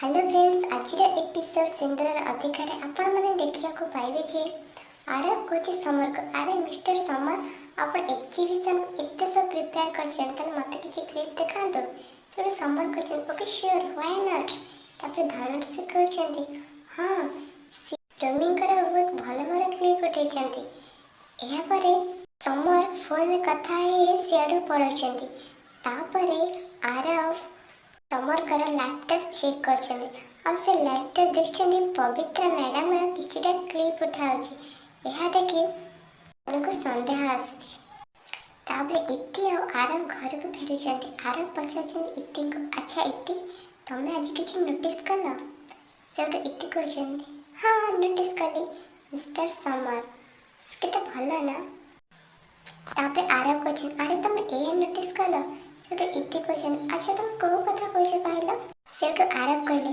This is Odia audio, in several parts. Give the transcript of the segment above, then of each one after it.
ହ୍ୟାଲୋ ଫ୍ରେଣ୍ଡସ୍, ଆଜିର ଏପିସୋଡ଼ ସିନ୍ଦୁରର ଅଧିକାରରେ ଆପଣମାନେ ଦେଖିବାକୁ ପାଇବେ ଯେ ଆରବ କହୁଛି ସମରକୁ, "ଆରେ ମିଷ୍ଟର ସମର, ଆପଣ ଏକ୍ଜିବିସନ୍ ଏତେ ସବୁ ପ୍ରିପେୟାର କରିଛନ୍ତି, ତାହେଲେ ମୋତେ କିଛି କ୍ଲିପ୍ ଦେଖାନ୍ତୁ।" ସେଠୁ ସମର କହୁଛନ୍ତି, "ଓକେ, ସିଓର, why not?" ତାପରେ ଧନଶ୍ରୀ କହୁଛନ୍ତି, "ହଁ, ରୋମିଙ୍କର ବହୁତ ଭଲ ଭଲ କ୍ଲିପ୍ ଉଠେଇଛନ୍ତି।" ଏହାପରେ ସମର ଫୋନରେ କଥା ହେଇ ସିଆଡ଼ୁ ପଳାଉଛନ୍ତି। ତାପରେ ଆରବ ସମରଙ୍କର ଲାପଟପ୍ ଚେକ୍ କରୁଛନ୍ତି ଆଉ ସେ ଲାପଟପ୍ ଦେଖୁଛନ୍ତି ପବିତ୍ରା ମ୍ୟାଡ଼ାମର କିଛିଟା କ୍ଲିପ୍ ଉଠାଉଛି। ଏହା ଦେଖି ସେମାନଙ୍କୁ ସନ୍ଦେହ ଆସୁଛି। ତାପରେ ଇତି ଆଉ ଆରବ ଘରକୁ ଫେରୁଛନ୍ତି। ଆରବ ପଚାରୁଛନ୍ତି ଇତିଙ୍କୁ, "ଆଚ୍ଛା ଇତି, ତମେ ଆଜି କିଛି ନୋଟିସ୍ କଲ?" ସେଇଠୁ ଇତି କହୁଛନ୍ତି, "ହଁ, ନୋଟିସ୍ କଲି। ମିଷ୍ଟର ସମର କେତେ ଭଲ ନା?" ତାପରେ ଆରବ କହୁଛନ୍ତି, "ଆରେ, ତମେ ଏଇଆ ନୋଟିସ୍ କଲ?" ସେଠୁ ଇତି କହୁଛନ୍ତି, "ଆଚ୍ଛା, ତମେ କୋଉ କଥା କହୁଛ କହିଲ?" ସେଇଠୁ ଆରବ କହିଲେ,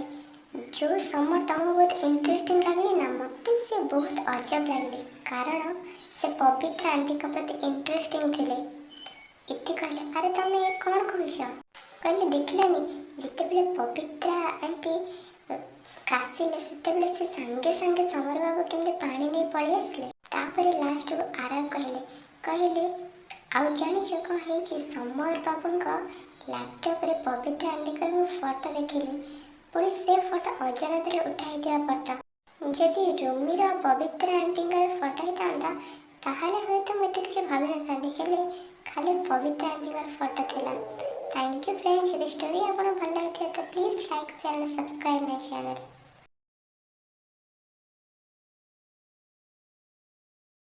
"ଯୋଉ ସମର ତମକୁ ବହୁତ ଇଣ୍ଟରେଷ୍ଟିଂ ଲାଗିଲେ ନା, ମୋତେ ସେ ବହୁତ ଅଜବ ଲାଗିଲେ, କାରଣ ସେ ପବିତ୍ରା ଆଣ୍ଟିଙ୍କ ପ୍ରତି ଇଣ୍ଟରେଷ୍ଟିଂ ଥିଲେ।" ଇତି କହିଲେ, "ଆରେ, ତମେ ଏ କ'ଣ କହୁଛ?" କହିଲେ, "ଦେଖିଲନି, ଯେତେବେଳେ ପବିତ୍ରା ଆଣ୍ଟି କାଶିଲେ, ସେତେବେଳେ ସେ ସାଙ୍ଗେ ସାଙ୍ଗେ ସମର ବାବୁ କେମିତି ପାଣି ନେଇ ପଳେଇ ଆସିଲେ।" ତାପରେ ଲାଷ୍ଟକୁ ଆରବ କହିଲେ, "ଆଉ ଜାଣିଛ କ'ଣ ହେଇଛି? ସମର ବାବୁଙ୍କ ଲାପଟପ୍ରେ ପବିତ୍ରା ଆଣ୍ଟିଙ୍କର ମୁଁ ଫଟୋ ଦେଖିଲି। ପୁଣି ସେ ଫଟୋ ଅଜାଣତରେ ଉଠା ହେଇଥିବା ଫଟୋ। ଯଦି ରୋମିର ପବିତ୍ରା ଆଣ୍ଟିଙ୍କର ଫଟୋ ହେଇଥାନ୍ତା, ତାହେଲେ ହୁଏତ ମୁଁ ଏତେ କିଛି ଭାବିନଥାନ୍ତି। ହେଲେ ଖାଲି ପବିତ୍ରା ଆଣ୍ଟିଙ୍କର ଫଟୋ ଥିଲା।" Thank you friends. ଯଦି ଷ୍ଟୋରି ଆପଣଙ୍କୁ ଭଲ ଲାଗିଥିବ ତ please like, share and subscribe my channel.